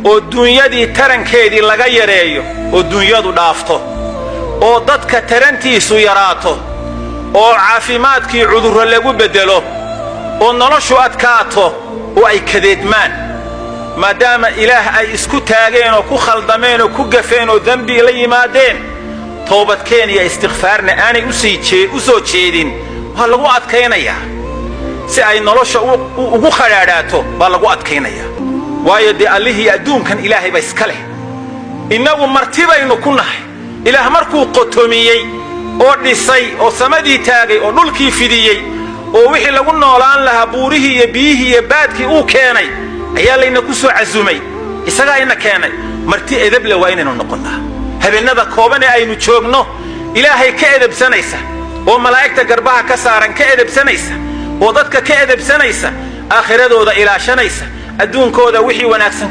Oo dunyadii tarankeedii laga yareeyo, oo dunyadu dhaafto, oo dadka tarantiisu yaraato, oo caafimaadkii cudurro lagu beddelo, oo noloshu adkaato, oo ay kadeedmaan, maadaama Ilaah ay isku taageen oo ku khaldameen oo ku gafeen oo dembi la yimaadeen, toobadkeen iyo istikfaarna aanay u soo jeedin, waa lagu adkaynayaa. Si ay nolosha ugu khadhaadhaato baa lagu adkaynayaa. Waayo dee allihii adduunkan Ilaahay ba iska leh, innagu marti baynu ku nahay. Ilaah markuu qotomiyey oo dhisay oo samadii taagay oo dhulkii fidiyey oo wixii lagu noolaan lahaa, buurihii iyo biyihii iyo baadkii uu keenay, ayaa layna ku soo casumay. Isagaa ina keenay. Marti edeble waa inaynu noqonnaa. Habeennada kooban ee aynu joogno Ilaahay ka edebsanaysa, oo malaa'igta garbaha ka saaran ka edebsanaysa, oo dadka ka edebsanaysa, aakhiradooda ilaashanaysa, adduunkooda wixii wanaagsan.